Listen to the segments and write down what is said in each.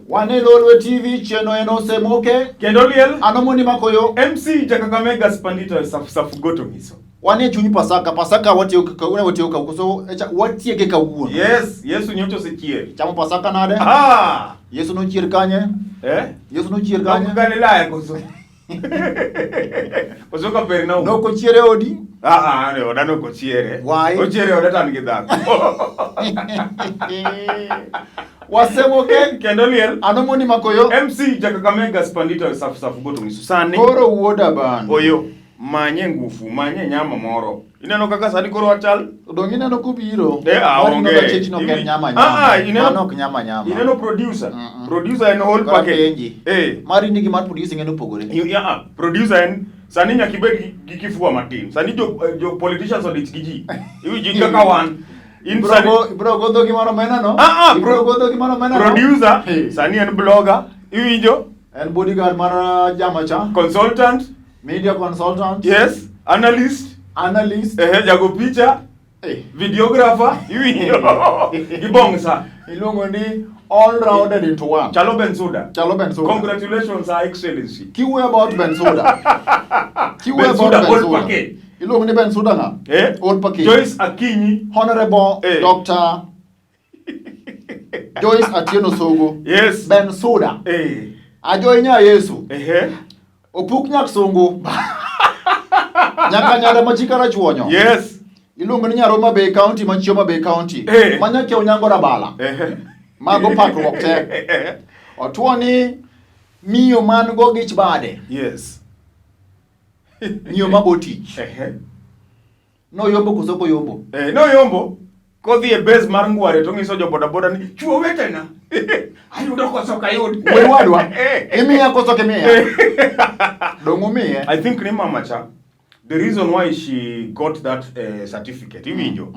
Wan e Lolwe TV, chenro en osemoke. Kendo liel. Ano mondi makoyo. MC Jakakamega Spandito safu safu goto ngiso. Wan e chuny Pasaka, Pasaka watiyo kawuono watiyo kawuono, koso echa watieke kawuono. Yes, Yesu nyocha osechier. Chamo Pasaka nade? Ah! Yesu nochier kanye? Eh? Yesu nochier kanye? Nok Galilaya koso. Koso Kapernaum. Nokochier e odi? Ah, ah, ne oda nok ochiere. Why? Ochiere oda to an gi dhako. Wasemoke. Kendo liel. Ano mondi makoyo. MC Jakakamega Spandito safu safu goto ngiso. Sani. Koro wuoda bana. Oyo. Manye ngufu, manye nyama moro. Ineno kaka sani koro wachal? Donge ineno kobiro? Eh, ah, Mari onge. noga chechno ok en nyama nyama. Ah, ah, ineno- Mano ok nyama nyama. Ineno producer? Mm-mm. Producer en whole Koro package. apenji. Eh. Mari ni gi mar producing en opogore. Yeah, ah, producer en sani nyaka ibed gi kifua matin. Sani jo politicians odich gi ji. Iwinjo kaka wan. In Ibro sani go ibro go dhogi mar omena no? Ah, ah, Ibro go dhogi mar omena no? producer Hey. sani en blogger. Iwinjo? En bodyguard mar jama cha. Consultant. Media consultant. Yes. Analyst. Analyst. Eh, jago picha. Eh. Videographer. Iwinjo? Gibongsa. Iluongo ni all rounded into one. Chalo Bensuda. Chalo Bensuda. Congratulations, Her Excellency. Kiwuoyo about Bensuda. Kiwuoyo about Bensuda, all Bensuda. package. Iluongo ni Bensuda ng'a? Eh? All package. Joyce Akinyi. Honorable Eh. Dr. Joyce Atieno Sogo. Yes. Bensuda. Eh. Ajoy nya Yesu. Ehe. Opuk nyak sungu. Nyaka nyada machika rachuonyo. Yes. Iluongo ni Nyaroma Bay County machio Bay County. Eh. Manya Onyango Rabala. Ehe. Mago pakruok te. Otuo ni miyo man go gich bade. Yes. Miyo mago tich. Ehe. Noyombo koso ok oyombo? Eh, noyombo kodhi e base mar Ngware to ng'iso jo bodaboda ni chuo wetena. Ayudo koso ok ayud. Wuod wadwa, imiya koso ok imiya? Dong' umiye. I think ni mama cha the reason why she got that certificate iwinjo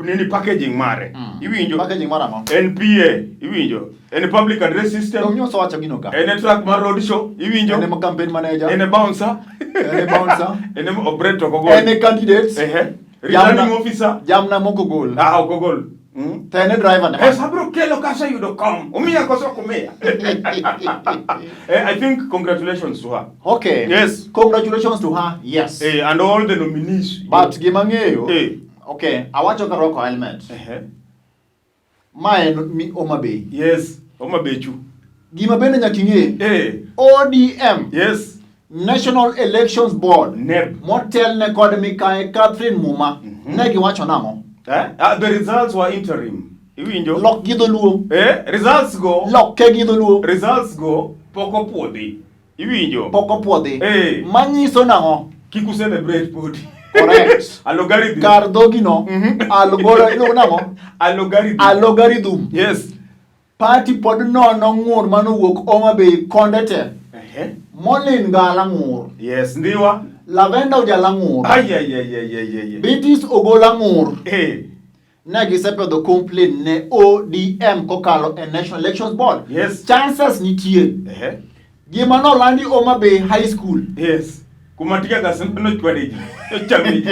nini packaging mare iwinjo Packaging mar ang'o? en PA iwinjo en public address system Dong' nyoso wacho gino ka. en e truck mar road show iwinjo En e campaign manager. en e bouncer En e bouncer. en e operator ok ogol En e candidate. Ehe. Jamna- Returning officer Jamna moko gol. Ah, ok ogol. To en e driver ne. Pesa abiro kelo kaseyudo kom. Omiya koso ok omiya? I think congratulations to her. Okay. Yes. Congratulations to her. Yes. And all the nominees. But gima ng'eyo. Eh. Okay, awacho ka rwako helmet. Ehe. Ma en mi Homa Bay. Yes. Homa Bay chu. Gima bende nyaka ing'e. Eh. ODM. Yes. National Elections Board. NEB. Motelne kod Mikayi Catherine Muma. Ne giwacho nang'o? Eh? Ah, the results were interim. Iwinjo? Lok gi dholuo. Eh, results go. Loke gi dholuo. Results go pok opuodhi. Iwinjo? Pok opuodhi. Eh. Manyiso nang'o? Kik u celebrate podi. Correct. Algorithm. Kar dhogino. Algoro iluongo nang'o? Algorithm. Algorithm. Yes. Party pod nono ng'ur manowuok Homa Bay konde te. Ehe. Molin gala ng'ur. Yes, Ndiwa. Lavenda ojala ng'ur. Ay ay ay ay ay ay. Beatrice Ogola ng'ur. Eh. Ne gisepedho complaint ne ODM kokalo e National Elections Board. Yes. Chances nitie. Ehe. Gima nolandi Homa Bay High School. Yes. Kuma tear gas nochwade ji. Nochame ji.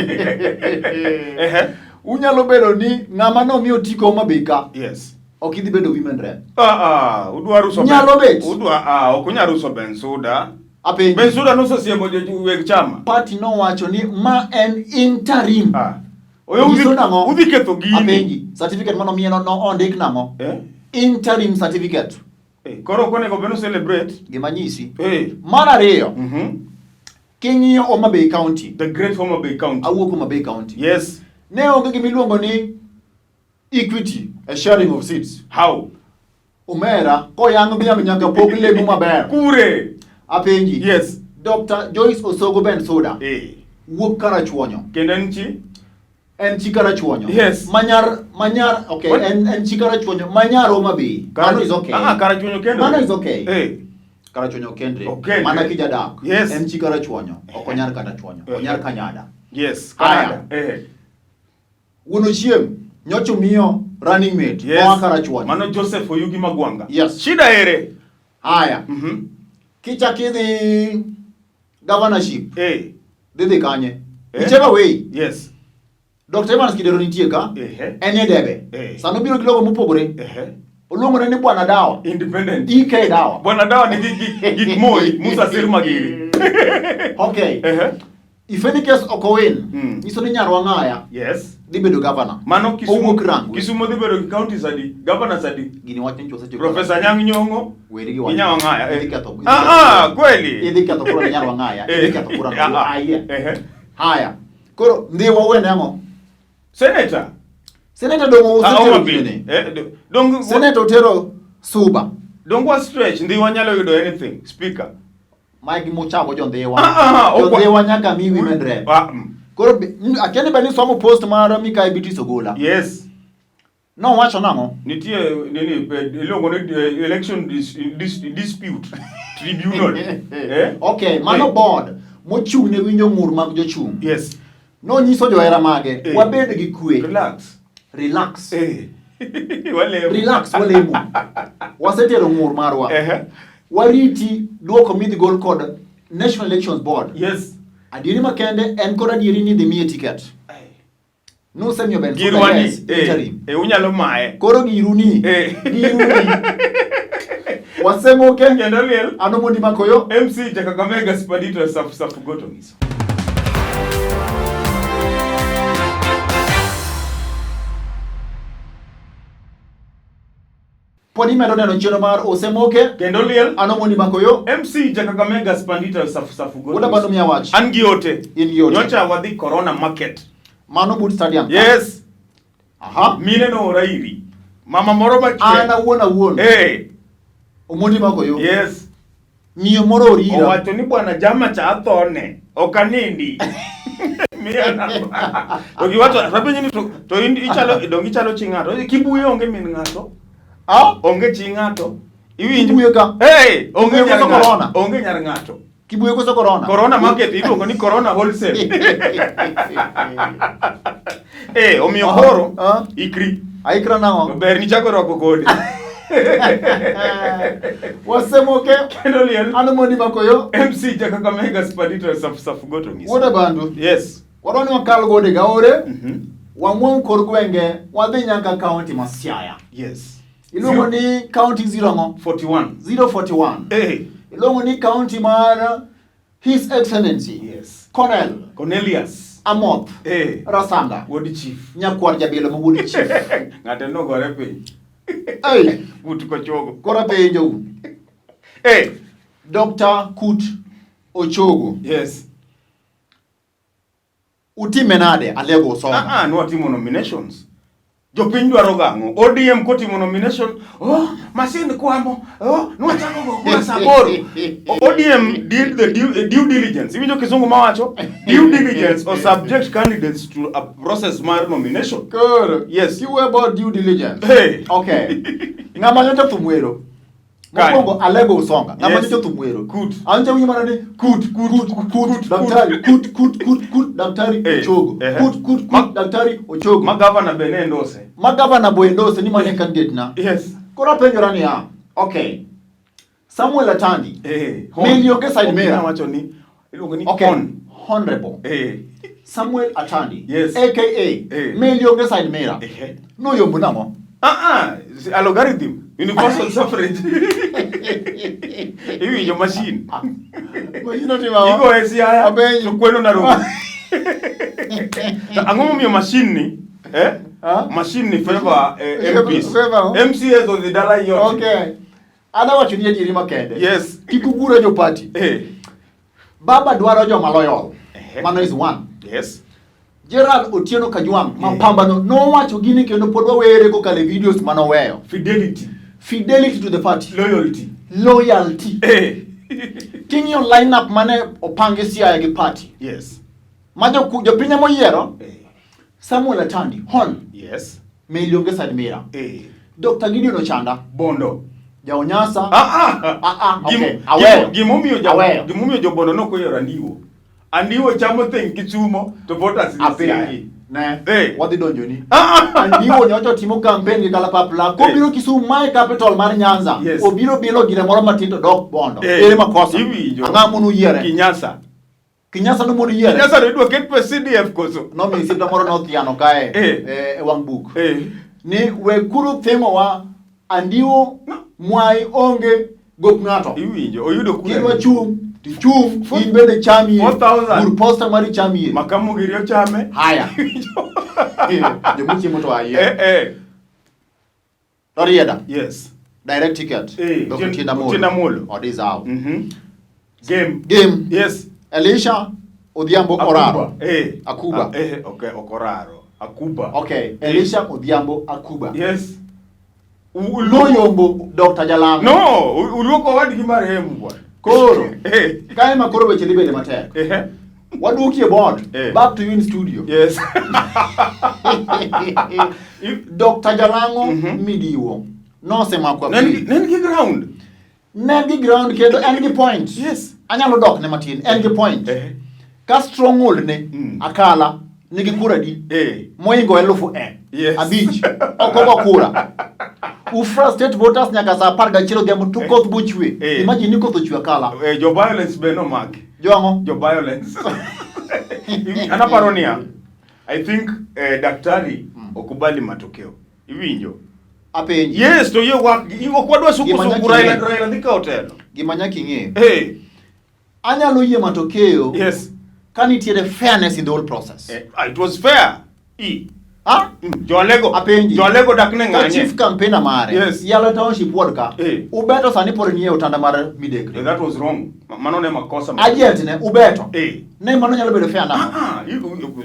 Ehe. Unyalo bedo ni ng'ama nomiyo otiko Homa Bay ka. Yes. Ok idhi bedo women rep. Ah ah, udwa ruso. Nyalo bet. Udwa ah, ok unyal ruso Bensuda. Apenji. Bensuda nosesiemo jo weg chama. Party nowacho ni ma en interim. Ah. Oyo Nyiso nang'o? udhi ketho gini. Apenji. Certificate manomiye no no ondik nang'o? Eh? Interim certificate. Eh, koro ok onego bed ni celebrate. Gima nyisi. Eh. Mar ariyo, king'iyo Homa Bay County. The great Homa Bay County. Awuok Homa Bay County. Yes. Ne onge gima iluongo ni equity, a sharing of seats. How? Omera, koyang' dhiang' nyaka pog lemo maber. Kure. Apenji. Yes. Dr. Joyce Osogo Bensuda. Eh. Wuok Karachuonyo. Kendo en chi? En chi Karachuonyo. Yes. Manyar, okay, What? en chi Karachuonyo, manyar Homa Bay. Mano is okay. Ah, Karachuonyo kendo. Mano is okay. Eh. Karachuonyo kendre. Ok kendre. Mana kijadak. Yes. En chi Karachuonyo. Ok onyar kata chuonyo. Eh. Onyar Kanyada. Yes. Aya. Canada. Eh. Wuon Ochieng' nyocha omiyo running mate Yes. oa Karachuonyo. Mano Joseph Oyugi Magwanga. Yes. Shida ere. Haya. Kichak idhi governorship. Eh. Dhi kanye? Eh. Whichever way. Yes. Dr. Evans Kidero nitie ka. Ehe. En e debe. Eh. Sano biro gi logo mopogore. Ehe. Oluongo ni Bwana Dawa. Independent. EK Dawa. Bwana Dawa ni gik Moi, Musa Sir Magiri. Okay. If any case ok owin, nyiso ni Nyar Wang'aya Yes. dhi bedo governor. Mano Kisumu, Owuok Rangwe. Kisumu dhi bedo gi counties adi? Governors adi? Gini wach ni osetieko. Professor Anyang' Nyong'o. Weri gi Gi Nyar Wang'aya. Idhi ketho. Ah, ah, kweli. Idhi ketho kura ne Nyar Wang'aya. Idhi ketho kura ne Ah, ah. Ayie. Ehe. Haya. Koro ndhiwa wene ang'o? Senator. Senator dongo Ah, osetero Homa Bay. ginene. Eh, dong Senator otero Suba. Dong wa stretch ndhiwa nyalo yudo anything. Speaker. Mae gima uchako jo Ndhiwa. Ah, ah, ah, Jo Ndhiwa nyaka mi women rep. Ah, Koro akia ni be nisomo post mar Mikai Beatrice Ogola. Yes. Nowacho nang'o? Nitie nini iluongo ni election dispute tribunal. Eh? Okay, mano board mochung' ne winjo ng'ur mag jochung'. Yes. Nonyiso johera mage, wabed gi kwe. Relax. Relax. Walemo. Relax, walemo. Wasetero ng'ur marwa. Wariti duoko midhi gol kod National Elections Board. Yes. Adieri makende en kod adieri ni dhi miye ticket. Nusemiyo Ben Girwa ni, interim. Unyalo maye. Koro giru ni. Giru ni. Wasemoke. Kendo liel. Ano mondi makoyo. MC Jakakamega Spadito Safu Safu Goto Ngiso. Pod imedo neno chenro mar Osemoke. Kendo liel. Ano mondi makoyo. MC Jakakamega Spandita Safu Safu Goto. Wuoda bando miya wach. An gi ote. In gi ote. Nyocha wadhi Corona Market. Mano but stadium. Yes. Aha. Mine noora iri. Mama moro machwe. An awuon awuon. Eh. Omondi makoyo. Yes. Miyo moro orira. Owacho ni bwana jama cha athone. Ok anindi. Miyo namba. To giwacho rapenji ni to in ichalo donge ichalo chi ng'ato. Kibuye onge min ng'ato. Ah? Onge chi ng'ato. Iwinjo? Kibuye ka. Hey, onge Kibuye nyar koso ng'ato. corona? Onge nyar ng'ato. Kibuye koso corona? Corona market iluongo ni corona wholesale. Eh, omiyo koro ikri. Aikra nang'o? Ber ni chako rwako kode. Wasemoke. Kendo liel. Ano mondi makoyo. MC Jakakamega Spadito Safu Safu Goto ng'is. Wuoda bandu. Yes. Wadwa ni wakal gode gaore. Wamwom kor gwenge wadhi nyaka county ma Siaya. Yes. Iluongo ni county 0 ang'o? 41. 041. Eh. Iluongo ni county mar His Excellency. Yes. Colonel Cornelius Amoth. Eh. Rasanga. Wuod chief. Nyakwar Jabilo ma wuod chief. Ng'ate nogore piny. Ei. But kochogo. Koro apenjou. Eh. Dr. Kut Ochogo. Yes. Utime nade Alego Osonga? Ah, ah, nwatimo nominations. Jopiny dwaro gang'o? ODM kotimo nomination, oh, masin kwamo, oh, nwachako go kura saa aboro. ODM did the due diligence. Iwinjo kizungu mawacho? Due diligence or subject candidates to a process mar nomination. Koro. Yes. Kiwuoyo about due diligence. Hey. Okay. Ng'ama nyocha thum wero. Kanye? Mokwongo Alego Usonga. Ng'ama Yes. nyocha thum wero. Kut. An chawinjo mana ni kut kut kut daktari kut kut kut kut daktari Eh, Ochogo. eh. Kut kut kut daktari Ochogo. Ma governor be ne endorse. Ma governor bo endorse ni mane candidate na. Yes. Koro apenjora niya, okay. Samuel Atandi. Eh. Meli onge side mirror. Wacho ni iluongo ni Okay. hon. Honorable. Eh. Samuel Atandi. Yes. AKA Eh. Meli onge side mirror. Eh. Noyombo nang'o? Ah ah, algorithm, universal suffrage. Iwinjo machine. Machine otimo ang'o? Igoye Siaya, Apenjo. to kweno Nairobi. To ang'o momiyo machine ni? Eh? Ah? Machine ni favor MPs. Favor. MCAs odhi dala yote. Okay. Adwa wacho ni adieri makende. Yes. Kik ugura jo party. Eh. Baba dwaro joma loyal. Ehe. Mano is one. Yes. Gerald Otieno Kajwang' mapambano nowacho gini kendo pod wawere kokalo e videos manoweyo. Fidelity. Fidelity to the party. Loyalty. Loyalty. Eh. King'iyo lineup mane opangi Siaya gi party. Yes. Ma jopiny ema oyiero. Eh. Samuel Atandi, Hon. Yes. Melionge Sadmira. Eh. Dr. Gideon Ochanda. Bondo. Jaonyasa. Ah ah. Ah ah. Okay. Aweyo. Gimomiyo Aweyo. gimomiyo jobondo nok oyiero Andiwo. Andiwo chamo thing Kisumo to voters ni Siaya. Apenji. Ne. Eh. Wadhi donjoni. Ah ah. Andiwo nyocha otimo campaign gi kalapapla. Kobiro Kisumu mae capital mar Nyanza. Yes. Obiro bilo gire moro matin to dok Bondo. Eh. Ere makosa. Iwinjo. Ang'o mono yiere? Kinyasa. Kinyasa no mono yiere. Kinyasa no idwa ket pes CDF koso? Nomiyo osiepna moro nothiano kae Eh. e wang' buk. Eh. Ni we kuru thimowa Andiwo No. Mwai onge gop ng'ato. Iwinjo, oyudo kura. Kidwa chung' tichung' in bende chamie. 4,000. Gur posta mari chamie. Makamu giri ochame. Haya. Jomochiemo to ayie. Eh, eh. Rarieda. Yes. Direct ticket. Eh, Dr. Tienda Molo. Tienda Molo. Odisao. Game. Game. Yes. Elisha Odhiambo Akuba. Oraro. Eh. Akuba. Ah, eh, okay, ok oraro. Akuba. Okay. Elisha Odhiambo Akuba. Yes. Noyombo Dr. Jalango. No, uluoko owadgi marehemu bwana. Koro. Eh. Kae ma koro weche dhi bedo matek. Eh. Waduoki e board. Eh. Back to you in studio. Yes. Dr. Jalango Midiwo nosemako Ne en gi- appeal. ne en gi ground. Ne en gi ground kendo en gi point. Yes. Anyalo dok ne matin. En gi point. Eh. Ka stronghold ne Akala nigi kura di Eh. moingo elufu e Yes. abich ok ogo kura. Ufrustrate voters nyaka saa 11 odhiambo to koth bochwe. Eh. Imagine ni koth ochwe Akala. Eh, jo violence be nomaki. Jo ang'o? Jo violence. An aparo niya, I think daktari okubali matokeo. Iwinjo? Apenji. Yes, to yie wak ok wadwa suko Gima suku nyaka Raila ing'e. Raila dhi kawo telo. Gima nyaka ing'e. Eh, Anyalo yie matokeo yes. ka nitiere fairness in the whole process. Eh, ah, it was fair. E. Ah? Joalego. Apenji. Joalego dak ne Ka ng'anye. chief campaigner mare. Yes. Yalo township ward ka. Eh. Ubeto sani pod nie otanda mar midekre. Eh, that was wrong. Mano ne makosa. Agent ne ubeto. Eh. Ne mano nyalo bedo fair nang'o? Ah, ah,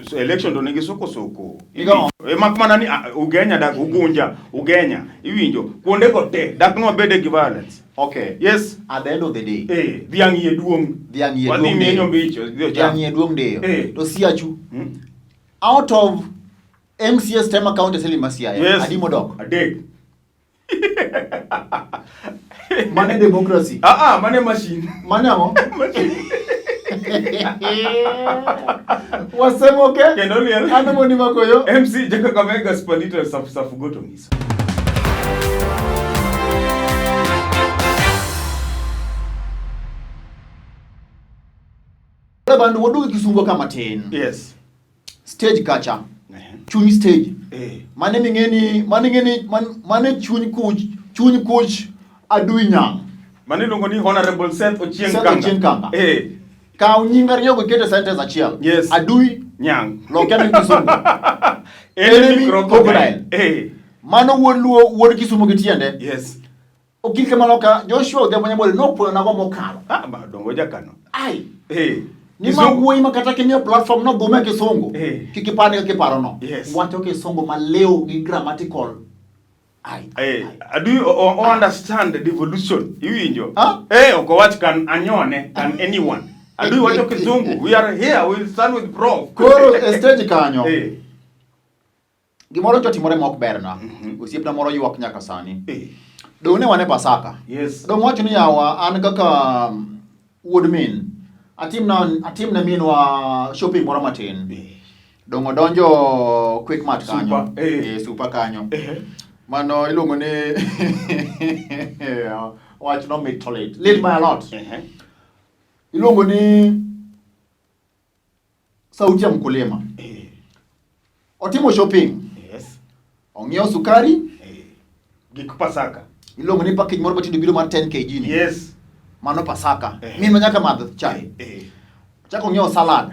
so election to nigi soko soko. Nigo. Eh, mak mana ni ah, Ugenya dak Ugunja, Ugenya, iwinjo. Kuonde go te dak nwabede gi violence. Okay. Yes. At the end of the day. Eh, dhiang' iye duong'. Dhiang' iye Wadhi duong' mienyo deyo. mbicho, dhi ocham. Dhiang' iye duong' deyo. Eh. To siachu. Out of MCS Tema County Assembly ma Siaya, Yes. adi modok? Adek. Mane democracy. Ah, ah, mane machine. Mane ang'o? Wasemoke. Kendo liel. An Mondi Makoyo. MC Jakakamega Spalito Safu Safu Goto Ngiso. Bandu waduogo Kisumo ka matin. Yes. Stage kacha. Eh. Chuny stage. Eh. Mane ming'eni, mane ng'eni, mane chuny kuch adui nyang'. Mane iluongo ni Honorable Seth Ochieng Seth Kanga. Ochieng Kanga. Eh. Kaw nying ariyogo iket e sentence achiel. Yes. Adui Nyang'. loke ni Kisumu. Enemy Enemy crocodile. crocodile. Eh. Mano wuod Luo, wuod Kisumu gi tiende. Yes. Okil kamano ka Joshua Odhiambo Nyamwele nopuoyo nago mokalo. Ah, ba dongo jakano. Ai. Eh. Ni ma wuoyi ma kata kimiyo platform no dhume kisungu. Eh. Kik ipar ni kaka iparo no. Yes. Wacho kisungu maliw gi grammatical. Ai. Eh, do you o, o understand the devolution? Iwinjo? Huh? Eh, ok owach can anyone, can anyone. Adui wacho kizungu. We are here, we will stand with prof. Koro e stage kanyo. Eh. Gimoro chotimore ma ok berna. Osiepna moro ywak nyaka sani. Eh. Dong' ne wan e Pasaka. Yes. Dong' wacho ni yawa an kaka wuod min atimna minwa shopping moro matin. Eh. Dong' odonjo Quickmart kanyo. Super, eh. Eh, super kanyo. Eh. Mano iluongo ni wach no mit to lit. Lit by a lot. Eh. Iluongo ni Sauti ya Mkulima. Eh. Otimo shopping. Yes. Ong'iewo sukari. Eh. Gik Pasaka. Iluongo ni package moro matindo biro mar 10 kg ni. Yes. Mano Pasaka. Eh. Min ma nyaka madh chai. Eh. Ochako ong'iewo salad.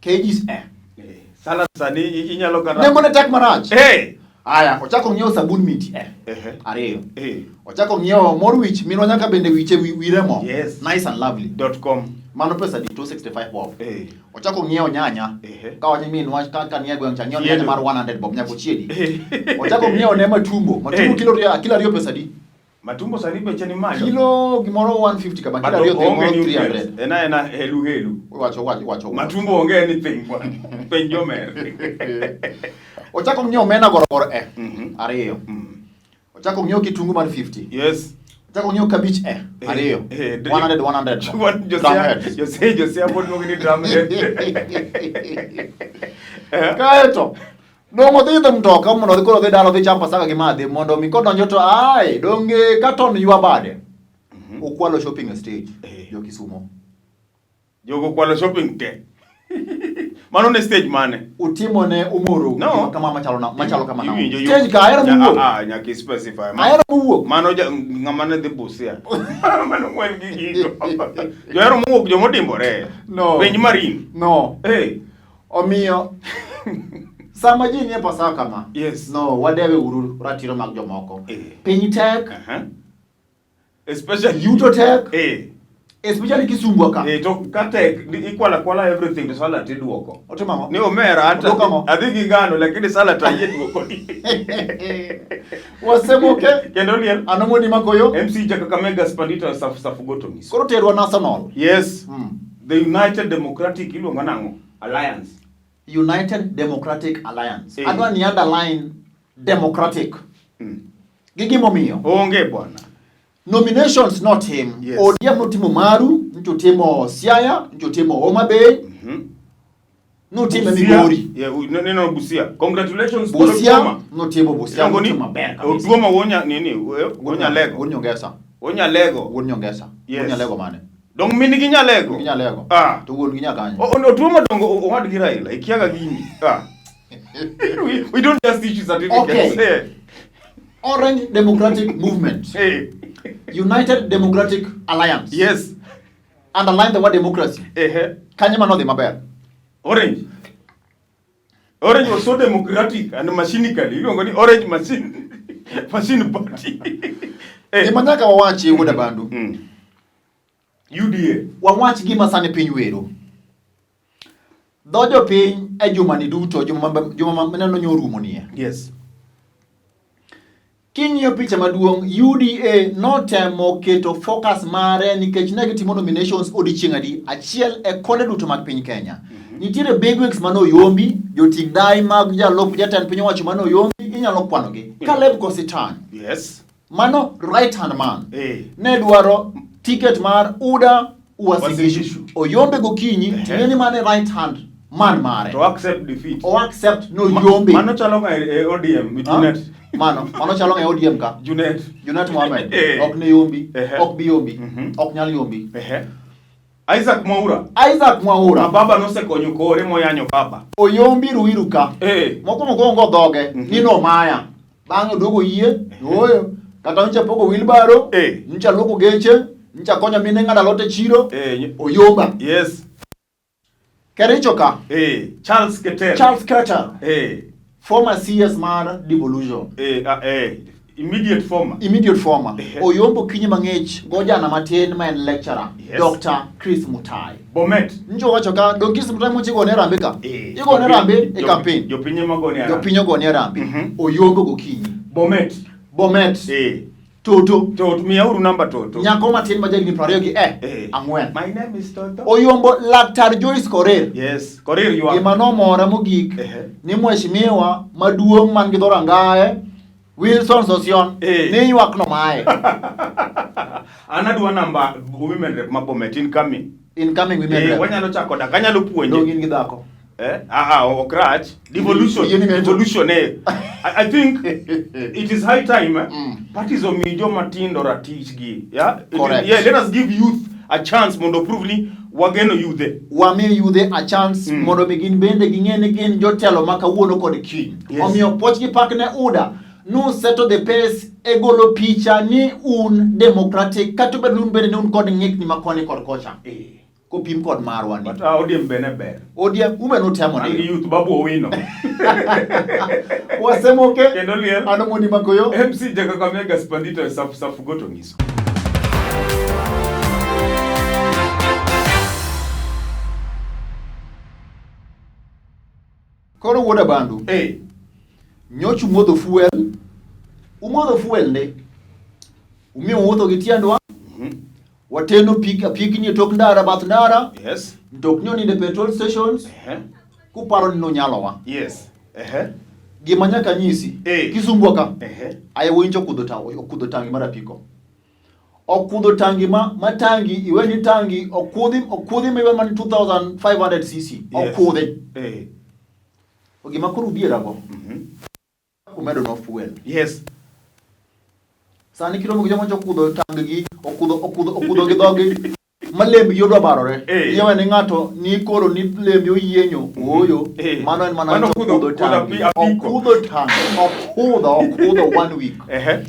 Kgs eh. Eh. Salad sani inyalo kata. Nengo ne tek marach. Eh. Aya, ochako ong'iewo sabun miti eh. Eh. Ariyo. Eh. Ochako ong'iewo mor wich minwa nyaka bende wiche wire mo. Yes. Nice and lovely. Dot com. Mano pesa di 265 bob. Eh. Ochako ong'iewo nyanya. Ehe. Ka wacho minwa ka nie gweng' cha ng'iewo Chiedo. nyanya mar 100 bob nyaka ochiedi. Eh. Ochako ong'iewo ne matumbo. Matumbo Eh. kilo ariyo pesa di? Matumbo sani beche ni malo. Kilo gimoro 150 kama But kilo ariyo dhi onge gimoro nutrients. 300. Ena ena helu helu. Wacho wacho wacho. Matumbo onge anything bwana. Penj jomer. Ochako ng'iewo omena gorogoro e. Mhm. Ariyo. Ochako ng'iewo kitungu mar 50. Yes. Ochako ng'iewo kabich e. Eh, Ariyo. eh, 100 100. Chuan Drum Jose heads. Jose Jose pod luongi ni drum head. Kaeto dong' odhi idho mtoka mondo odhi koro odhi dala odhi cham pasaka gi madhi mondo mi kodonjo to ai donge katon ywa bade. Okwalo shopping e stage Eh. jo Kisumo. Jogo kwalo shopping te. Mano ne stage mane? Utimo ne Umuru No. gima kama machalo na machalo kama nang'o? Iwinjo yo- Stage ka ahero Nya- mowuok. ah, ah, nyaka i-specify. Ma- Ahero mowuok. Mano ja- ng'ama ne dhi Busia. Mano ng'wen gi gigo. Johero mowuok jomodimbore. No. Penj Marin. No. Hey. Omiyo sama ji nie Pasaka kama, Yes. no, wadewe uru ratiro mag jomoko. Eh. Piny tek, Uh-huh. Especially yuto tek, Eh. especially Kisumbwa ka. Eh, to ka tek ni ikwala kwala everything to salad iduoko. Otimo ang'o? Ni omera anta Oduoko ang'o? adhi gi ngano lakini salad ayie duoko. Wasemoke. Kendo liel. Ano moni makoyo? MC ja Kakamega Spandita Safu Safu Goto Nyiso. Koro terwa National. Yes. Mm. The United Democratic iluongo nang'o? Alliance. United Democratic Alliance. Eh. Adwa ni underline democratic. Gi gimomiyo. Onge bwana. Nominations not him. Yes. ODM notimo Maru, nchotimo Siaya, nchotimo Homa Bay, notimo Busia. Migori. Yeah, neno Busia. Congratulations Busia Otuoma. notimo Busia Iluongo ni notimo maber kabisa. Otuoma wonya nini? Wonya lego. Wuon Nyongesa. Wonya lego. Wuon Nyongesa. Yes. Wuon Nyalego mane? Dong min gi Nyalego. Gi Nyalego. Ah. To wuon gi Nyakanyo. Otuoma dongo owad gi Raila. Ikiaga gini. Ah. We don't just issue certificates. Okay. Eh. Orange Democratic Movement. Eh. United Democratic Alliance. Yes. Underline the word democracy. Eh. Kanyo mano dhi maber. Orange. Orange was so democratic and machinically. Iluongo ni Orange Machine Machine Party. Eh. Gima nyaka wawachi wuod Abandu. UDA. Wawach gima sani piny wero. Dho jopiny e jumani duto, juma ma neno nyorumo nie. Yes. King'iyo picha maduong', UDA notemo keto focus mare nikech ne gitimo nominations odiechieng' adi achiel e konde duto mag piny Kenya. Nitiere bigwigs mane oyombi, joting' dai mag jalup jatend piny owacho mane oyombi, inyalo kwanogi. Caleb Kositany, Yes. mano right hand man, Eh. ne dwaro ticket mar UDA Uasin Uasin Gishu. Gishu. Oyombe gokinyi, ting'e ni mane right hand man mare. To accept defeat. O accept no yombe. Mano chalo nga e ODM with Ha? Junet. Mano chalo nga e ODM ka. Junet. Junet Mohamed. Eh. Ok ne yombi, Ehe. ok bi yombi, Mhm. ok nyal yombi. Ehe. Isaac Mwaura. Isaac Mwaura. Ma baba nosekonyo kore moyanyo baba. Oyombi Ruiru ka. Eh. Mokwongo okwongo dhoge Mhm. ni nomaya. Bang'e oduogo yie, ooyo. Kata nyocha pogo wheelbarrow, Eh. nyocha luoko geche, nyocha konyo mine ng'ado alot e chiro, Eh. oyomba. Yes. Kericho ka, Eh. Charles Keter. Charles Keter, Eh. former CS mar devolution. Eh, ah, eh. Immediate former. Immediate former. Ehe. Oyombo kinyi mang'ich gojana matin ma en lecturer, Yes. Dr. Chris Mutai. Bomet. Ncho wacho ka don Chris Mutai mochi gone rambe ka. Eh. Igone rambe e campaign. Jopiny ema gone harambee. Jopiny ogone harambee. Mhm. Oyombo gokinyi. Bomet. Bomet. Eh. Toto. Toto, miyauru namba Toto. Nyako matin ma jahigni 20 gi Eh. ang'wen. My name is Toto. Oyombo Laktar Joyce Korir. Yes. Korir ywak. Gima nomora mogik Ehe. ni mheshimiwa maduong' man gi dhorangaye Wilson Sosion Eh. ni ywak no mae. An adwa namba women rep ma Bomet incoming. Incoming women Eh, rep. wanyalo chako dak, anyalo puonje. Dong' in gi dhako. Eh? Ah, ah, ok rach. Devolution. Yie ni meto. Devolution, eh. I think it is high time eh? Parties omi joma tindo ratichgi. Yeah? It is, Correct. yeah, let us give youth a chance mondo prove ni wageno yudhe. Wami yudhe a chance mondo mi gin bende ging'e ni gin jotelo ma kawuono kod kiny. Yes. Omiyo puoch gi pak ne UDA nu seto the pace e golo picha ni un democratic kata obedo ni un bende ne un kod ng'ikni ma koni kod kocha. Eh. Kopim kod marwa ni. But ODM bende ber. ODM umbe nutemo An gi ni. youth Babu Owino. Wasemoke. Kendo liel. Ano mondi makoyo. MC Jakakamega Spandito Safu Safu Goto Ngiso. Koro wuod Abandu. Eh. Nyocha umodho fuel. Umodho fuel ne. Umiyo wuotho gi tiendwa. Wateno pik apikni e tok ndara bath ndara. Yes. Mtokni onindo e petrol stations. Eh. Kuparo ni nunyalowa. Yes. Eh. Gima nyaka nyisi. Eh. Kisumbwa ka. Eh. Aye winjo okudho ta okudho tangi mar apiko. Okudho tangi ma tangi iwe ni tangi okudhi okudhi ma iwe man 2500 cc. Yes. Okudhi. Eh. To gima koro udhiera go. Umedo no fuel. Yes. Sani kiromo gi joma okudho tang gi, okudho okudho okudho gi dhogi. Ma lembgi odwa barore. Eh. Iwe ni ng'ato ni koro ni lembi oyienyo. Ooyo. Eh. Mano en mana Mano to kudho- kudho kudho tangi. apiko. Okudho tangi. Okudho, okudho one week. Ehe.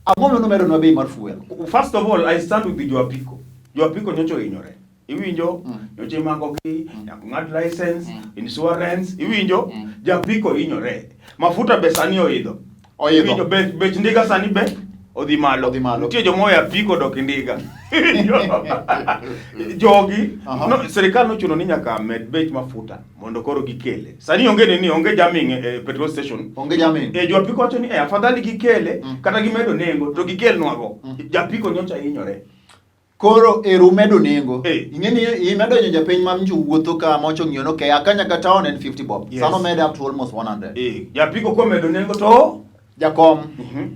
Ang'o momiyo nomedonwa bei mar fuel? First of all, I stand with the joapiko. Joapiko nyocha ohinyore. Iwinjo? Nyocha imakogi, nyaka ng'ad license, insurance, iwinjo? Japiko hinyore. Mafuta be sani oidho. Oidho. Iwinjo? Bech ndiga sani be odhi malo. Odhi malo. Nitie joma owe apiko dok e ndiga. Jogi, no, sirikal nochuno ni nyaka med bech mafuta mondo koro gikele. Sani onge nini, onge jamming e petrol station. Onge jamming. E jo apiko wacho ni eh, afadhali gikele kata gimedo nengo to gikelnwago. Japiko nyocha hinyore. Koro ero umedo nengo. Eh. Ing'e ni imedo nyo japiny ma njo wuotho ka mocho ng'iyo no okay, aka nyaka town en 50 bob. Yes. Sano mede up to almost 100. Eh, japiko komedo nengo to Jakom, Mhm.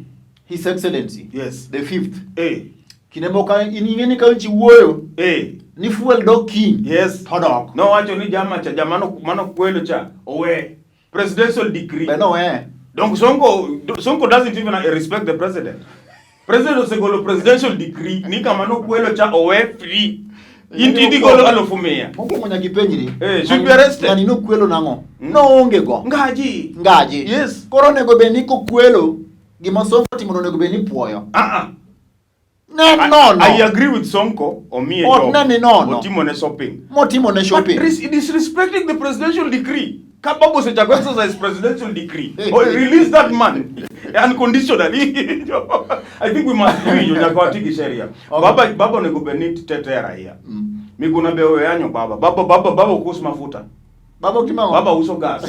His Excellency, Yes. the fifth. Eh, Kinde moko in ing'e ni ka nchi wuoyo eh, ni fuel dok kiny. yes. To dok. Nowacho ni jama cha jama no mano kwelo cha owe presidential decree. Be nowe. Donc Sonko doesn't even respect the president. President osegolo presidential decree ni kama nokwelo cha owe free. In to idhi golo 100,000. Mokwongo nyaka ipenjri. Eh, should be arrested. Ng'ani nokwelo nang'o? Noonge go. Ngaji. Ngaji. Yes. Koro onego bed ni kokwelo gima Sonko otimo onego bed ni puoyo. Ah ah. Ne nono. I agree with Sonko omiye Ok job. ne ni nono. Otimone shopping. Motimo ne shopping. But disrespecting the presidential decree. Ka Babu osechako exercise presidential decree. Or release that man unconditionally. I think we must winjo nyaka wati gi sheria. Okay. Baba onego bed ni tetea raia. Miguna be oyanyo baba. Baba ok us mafuta. Baba ok tim ang'o? Baba uso gas.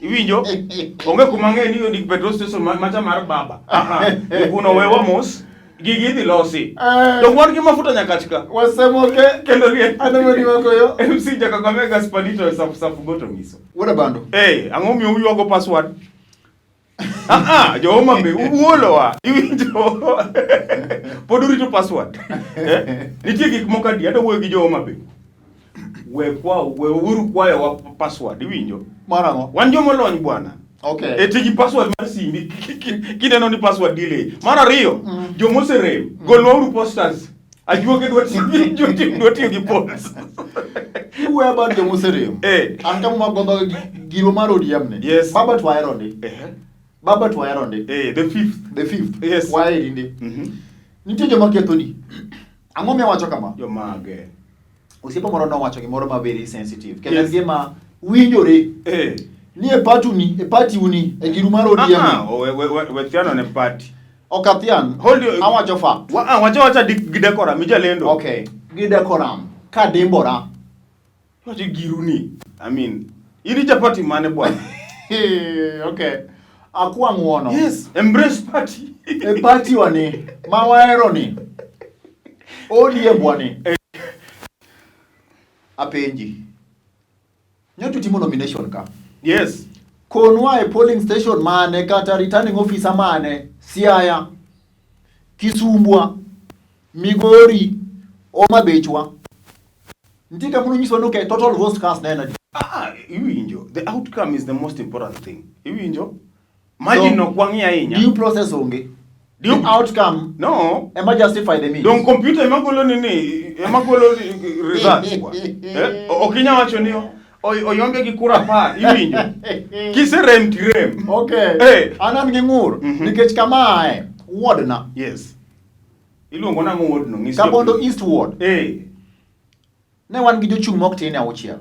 Iwinjo? Onge kuma ng'e ni ni petrol station macha mar baba. Ah, ah. Miguna owewa mos. Gigi idhi losi. Eh. To wan gi mafuta nyakach ka. Wasemoke. Kendo liet. Aneno ni makoyo. MC ja Kakamega Spanito e safu safu goto nyiso. Wuod Abando. Eh, ang'o miyo uywago password? Ah ah, jo Homa Bay uwuolowa. Iwinjo? Pod urito password. Eh? Nitie gik moko adi, adwa wuoyo gi jo Homa Bay. We kwa, we uru kwayowa password, iwinjo? Mar ang'o? Wan joma olony bwana. Okay. E ti gi password mar simbi kineno ni password delay. Mar ariyo, joma oserem, golnwa uru posters. Ajuoke dwa tiyo dwa tiyo gi polls. Iwuoyo about joma oserem. Eh. An kama magodho giro mar ODM ni. Yes. Baba to wahero ndi. Baba to wahero ndi. Eh, the fifth. The fifth. Yes. Waheri ndi. Nitie joma kethoni. Ang'o miwacho kama? Jomage. Osiepa moro nowacho gimoro ma very sensitive. Kendo en Yes. gima winjore Eh. ni e patuni, e party uni, e giru mar ODM. Ah, ah, we thiano ne party. Ok athian. Hold your- Awacho fact. Wacha wacha gi decorum, ijalendo. Okay. Gi decorum. Ka dimbora. Wacho giru ni. I mean, in ija party mane bwana? Okay. Akwa ng'uono. Yes, embrace party. E party wani, ma wahero ni. ODM wani. Apenji. Nyocha utimo nomination ka. Yes. Konwa e polling station mane kata returning officer mane Siaya, Kisumbwa, Migori, Homa Baychwa. Nitie kama unyiso ni okay, total votes cast ne en adi? Ah, iwinjo. The outcome is the most important thing. Iwinjo? Margin So, ok wang'i ahinya. Due process onge. The outcome No. ema justify the means. Dong computer ema golo nini, ema golo results bwana. Eh? Ok inyal wacho ni oyombe gi kura 10, iwinjo? Kiserem tirem. Okay. Eh. An an gi ng'ur nikech kama ae ward na. Yes. Iluongo nang'o ward no? Nyis Kabondo jopiny. East Ward. Eh. Ne wan gi jochung' mok tin e auchiel.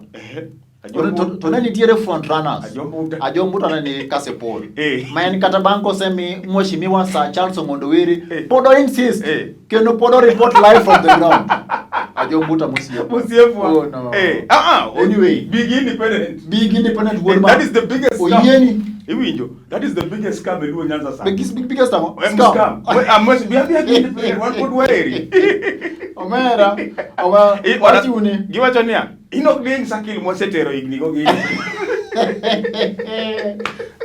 To ne nitiere front runners. Ajombuta. Ajombuta ne ni Kasipul. Eh. Ma en kata bang' kosemi Mheshimiwa Sir Charles Ong'ondo Were Eh. pod o insist Eh. kendo pod o report live from the ground. Ajombuta mosiepwa. Mosiepwa. Oh no. Eh. Ah, ah. Anyway. Big independent. Big independent wuod Eh, ma. that is the biggest scam. Oyieni. Iwinjo. That is the biggest scam e Luo Nyanza sani. Biggest biggest ang'o? Em scam. We amos bi abi independent wan pod waheri. Omera. Omera. Eh, Wachuni. Giwacho niya, in ok ding sakil mwasetero higni go gi.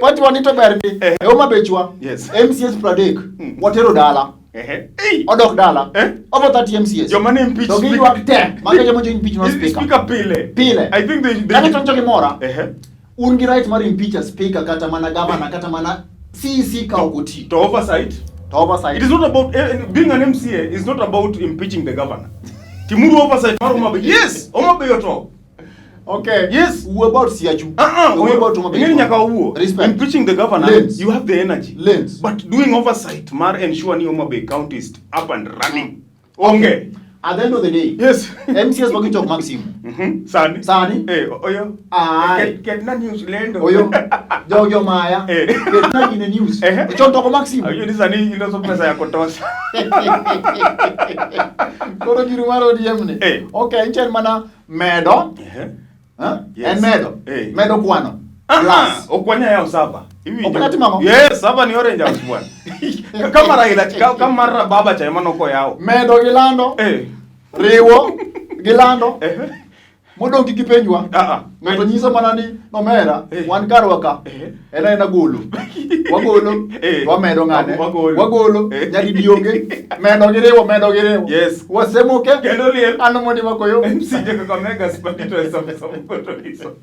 Party wani to ber ndi. E Homa Baychwa. Yes. MCAs pradek. Watero dala. Ehe. Ei. Odok dala. Eh? Over 30 MCAs. Joma ne impeach To speaker. giywak te. Mago joma jo impeach no speaker. Speaker pile. Pile. I think they Kata to gimora. Ehe. Un gi right mar impeach a speaker kata mana governor kata mana CEC ka ok oti. To oversight. To oversight. It is not about being an MCA is not about impeaching the governor. Timuru oversight mar Homa Bay. Yes, Homa Bay oto. Okay. Yes. Wuo about Siachu. Ah, ah, Wuo about Homa Bay. ing'eni nyaka wawuo. Respect. Impeaching the governor, Lanes. you have the energy. Lanes. But doing oversight mar ensure ni Homa Bay County is up and running. Onge. At the end of the day, Yes. MCS magichok mag simu. Sani. Sani. Eh, oyo. Aye. Ket, ket na news lendo. Oyo. Jogi omaya. Eh. Ketna gine news. Eh. Chon to ok omak simu. Awinjo ni sani iloso pesa ya kutosha. Koro giri mar ODM ni. Eh. Okay, nitie mana medo. Eh. Eh? Yes. En medo. Eh. Medo kwano. Ah, Plus. ok wanyal yawo sava. Iwinjo? Ok wanyal timo ang'o? Yes, sava ni Orange House bwana. Kama Raila, kama mar baba cha ema nokoyawo. Medo gi lando. Eh. Riwo gi lando. Eh. Modong' kik ipenjwa. Ah, ah. Ng'ato nyiso mana ni nomera Eh. wan karwa ka. Eh. En aena golo. Wagolo. Eh. Wamedo ng'ane. Wagolo. Wagolo. Eh. Nyadidi onge. Medo gi riwo, medo gi riwo. Yes. Wasemoke. Kendo liel. An mondi makoyo. MC Jacob Kakamega Spandito e Samsung Koto Iso.